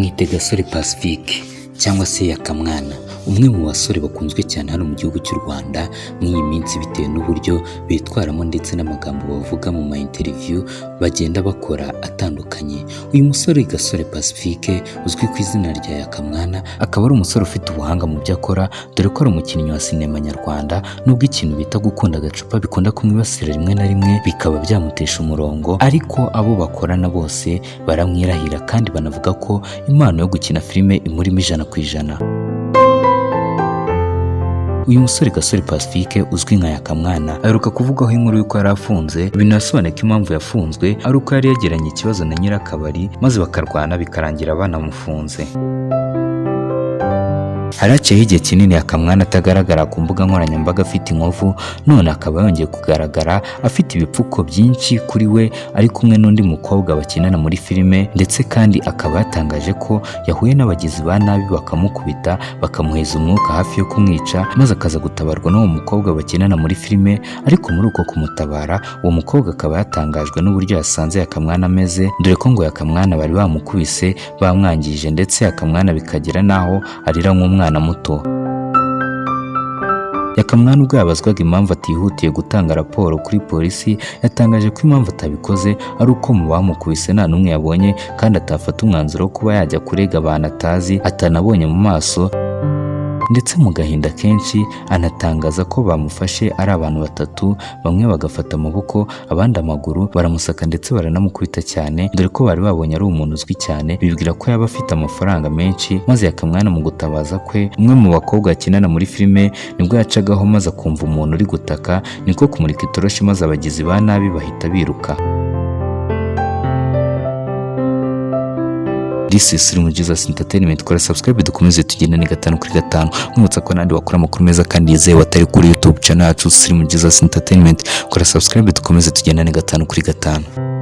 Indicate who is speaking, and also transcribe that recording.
Speaker 1: Mwite Gasore Pacifique cyangwa se Yakamwana, umwe mu basore bakunzwe cyane hano mu gihugu cy'u Rwanda muri iyi minsi bitewe n'uburyo bitwaramo ndetse n'amagambo bavuga mu ma interview bagenda bakora atandukanye. Uyu musore Gasore Pacifique uzwi ku izina rya Yakamwana akaba ari umusore ufite ubuhanga mu byo akora, dore ko ari umukinnyi wa sinema nyarwanda, nubwo ikintu bita gukunda agacupa bikunda kumwibasira rimwe na rimwe bikaba byamutesha umurongo, ariko abo bakorana bose baramwirahira kandi banavuga ko impano yo gukina filime imurimo 100%. Uyu musore Gasore Pacifique uzwi nka Yakamwana aheruka kuvugwaho inkuru y'uko yari afunze, binasobanuye ko impamvu yafunzwe ari uko yari yagiranye ikibazo na nyirakabari maze bakarwana bikarangira banamufunze. Hari haciyeho igihe kinini Yakamwana atagaragara ku mbuga nkoranyambaga afite inkovu, none akaba yongeye kugaragara afite ibipfuko byinshi kuri we ari kumwe n'undi mukobwa bakinana muri filime, ndetse kandi akaba yatangaje ko yahuye n'abagizi ba nabi bakamukubita bakamuheza umwuka hafi yo kumwica, maze akaza gutabarwa n'uwo mukobwa bakinana muri filime. Ariko muri uko kumutabara, uwo mukobwa akaba yatangajwe n'uburyo yasanze Yakamwana ameze, dore ko ngo Yakamwana bari bamukubise bamwangije, ndetse Yakamwana bikagera n'aho arira nk'umwana muto. Yakamwana ubwo yabazwaga impamvu atihutiye gutanga raporo kuri polisi, yatangaje ko impamvu atabikoze ari uko mu bamukubise nta n'umwe yabonye, kandi atafata umwanzuro wo kuba yajya kurega abantu atazi atanabonye mu maso, ndetse mu gahinda kenshi anatangaza ko bamufashe ari abantu batatu, bamwe bagafata amaboko abandi amaguru, baramusaka ndetse baranamukubita cyane, dore ko bari babonye ari umuntu uzwi cyane bibwira ko yaba afite amafaranga menshi. Maze Yakamwana mu gutabaza kwe, umwe mu bakobwa bakinana muri filime nibwo yacagaho maze akumva umuntu uri gutaka, niko kumurika itoroshi maze abagizi ba nabi bahita biruka. This is Slim Jesus Entertainment. Kora subscribe dukomeze tugendane 5 kuri 5. Mwibutsa ko nandi wakora amakuru meza kandi yizewe atari kuri YouTube channel yacu Slim Jesus Entertainment. Kora subscribe dukomeze tugendane 5 kuri 5.